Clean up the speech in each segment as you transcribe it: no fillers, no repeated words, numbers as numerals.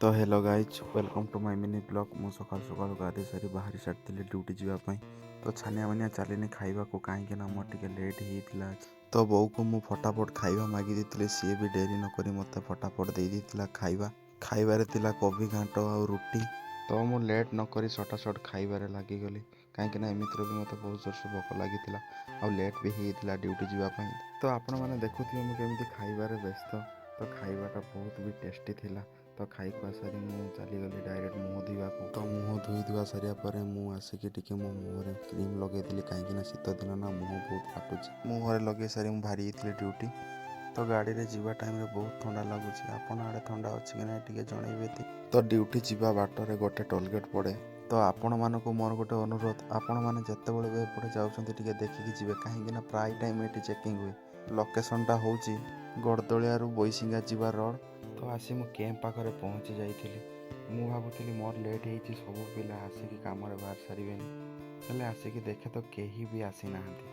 ତ hello guys, welcome to my mini vlog। ମୁଁ ସକାଳୁ ସକାଳୁ ଗାଧୋଇ ସାରି ବାହାରି ସାରିଥିଲି ଡ୍ୟୁଟି ଯିବା ପାଇଁ। ତ ଛାନିଆ ମାନିଆ ଚାଲିନି ଖାଇବାକୁ, କାହିଁକି ନା ମୋର ଟିକେ ଲେଟ୍ ହେଇଥିଲା। ତ ବୋଉକୁ ମୁଁ ଫଟାଫଟ ଖାଇବା ମାଗି ଦେଇଥିଲି। ସିଏ ବି ଡେରି ନକରି ମୋତେ ଫଟାଫଟ ଦେଇ ଦେଇଥିଲା ଖାଇବା। ଖାଇବାରେ ଥିଲା କୋବି ଘାଣ୍ଟ ଆଉ ରୁଟି। ତ ମୁଁ ଲେଟ୍ ନକରି ସଟାସଟ ଖାଇବାରେ ଲାଗିଗଲି, କାହିଁକି ନା ଏମିତିରେ ବି ମୋତେ ବହୁତ ଜୋରସେ ଭୋକ ଲାଗିଥିଲା ଆଉ ଲେଟ୍ ବି ହେଇଯାଇଥିଲା ଡ୍ୟୁଟି ଯିବା ପାଇଁ। ତ ଆପଣମାନେ ଦେଖୁଥିବେ ମୁଁ କେମିତି ଖାଇବାରେ ବ୍ୟସ୍ତ। ତ ଖାଇବାଟା ବହୁତ ବି ଟେଷ୍ଟି ଥିଲା। ତ ଖାଇ ଖୁଆ ସାରି ମୁଁ ଚାଲିଗଲି ଡାଇରେକ୍ଟ ମୁହଁ ଧୋଇବାକୁ। ତ ମୁହଁ ଧୋଇ ଧୁଆ ସାରିବା ପରେ ମୁଁ ଆସିକି ଟିକେ ମୋ ମୁହଁରେ କ୍ରିମ୍ ଲଗେଇଥିଲି, କାହିଁକି ନା ଶୀତ ଦିନ ନା, ମୁହଁ ବହୁତ ଫାଟୁଛି। ମୁହଁରେ ଲଗେଇ ସାରି ମୁଁ ବାହାରି ଯାଇଥିଲି ଡ୍ୟୁଟି। ତ ଗାଡ଼ିରେ ଯିବା ଟାଇମ୍ରେ ବହୁତ ଥଣ୍ଡା ଲାଗୁଛି। ଆପଣ ଆଡ଼େ ଥଣ୍ଡା ଅଛି କି ନାହିଁ, ଟିକେ ଜଣେଇବେ। ତ ଡ୍ୟୁଟି ଯିବା ବାଟରେ ଗୋଟେ ଟୋଲଗେଟ୍ ପଡ଼େ। ତ ଆପଣମାନଙ୍କୁ ମୋର ଗୋଟେ ଅନୁରୋଧ, ଆପଣମାନେ ଯେତେବେଳେ ବି ଏପଟେ ଯାଉଛନ୍ତି, ଟିକେ ଦେଖିକି ଯିବେ, କାହିଁକି ନା ପ୍ରାୟ ଟାଇମ୍ ଏଠି ଚେକିଂ ହୁଏ। ଲୋକେସନଟା ହେଉଛି ଗଡ଼ଦଳିଆରୁ ବୈଶିଙ୍ଗା ଯିବା ରୋଡ଼। ତ ଆସି ମୁଁ କ୍ୟାମ୍ପ ପାଖରେ ପହଞ୍ଚି ଯାଇଥିଲି। ମୁଁ ଭାବୁଥିଲି ମୋର ଲେଟ୍ ହେଇଛି, ସବୁ ପିଲା ଆସିକି କାମରେ ବାହାରି ସାରିବେନି। ହେଲେ ଆସିକି ଦେଖେ ତ କେହି ବି ଆସିନାହାନ୍ତି।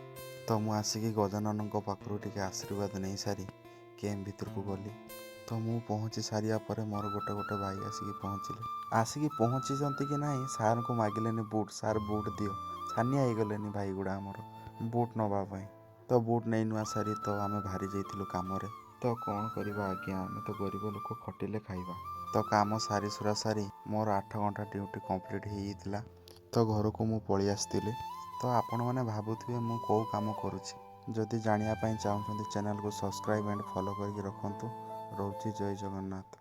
ତ ମୁଁ ଆସିକି ଗଜାନନଙ୍କ ପାଖରୁ ଟିକେ ଆଶୀର୍ବାଦ ନେଇସାରି କ୍ୟାମ୍ପ ଭିତରକୁ ଗଲି। ତ ମୁଁ ପହଞ୍ଚି ସାରିବା ପରେ ମୋର ଗୋଟେ ଗୋଟେ ଭାଇ ଆସିକି ପହଞ୍ଚିଲେ। ଆସିକି ପହଞ୍ଚିଛନ୍ତି କି ନାହିଁ, ସାର୍ଙ୍କୁ ମାଗିଲେନି ବୁଟ୍, ସାର୍ ବୁଟ୍ ଦିଅ। ଛାନିଆ ହେଇଗଲେନି ଭାଇ ଗୁଡ଼ା ଆମର ବୁଟ୍ ନେବା ପାଇଁ। ତ ବୁଟ୍ ନେଇ ନୂଆ ସାରି ତ ଆମେ ବାହାରି ଯାଇଥିଲୁ କାମରେ। ତ କ'ଣ କରିବା ଆଜ୍ଞା, ଆମେ ତ ଗରିବ ଲୋକ, ଖଟିଲେ ଖାଇବା। ତ କାମ ସାରି ସୁରା ସାରି ମୋର 8 ଘଣ୍ଟା ଡ୍ୟୁଟି କମ୍ପ୍ଲିଟ୍ ହେଇଯାଇଥିଲା। ତ ଘରକୁ ମୁଁ ପଳେଇ ଆସିଥିଲି। ତ ଆପଣମାନେ ଭାବୁଥିବେ ମୁଁ କେଉଁ କାମ କରୁଛି। ଯଦି ଜାଣିବା ପାଇଁ ଚାହୁଁଛନ୍ତି, ଚ୍ୟାନେଲକୁ ସବସ୍କ୍ରାଇବ୍ ଆଣ୍ଡ ଫଲୋ କରିକି ରଖନ୍ତୁ। ରହୁଛି, ଜୟ ଜଗନ୍ନାଥ।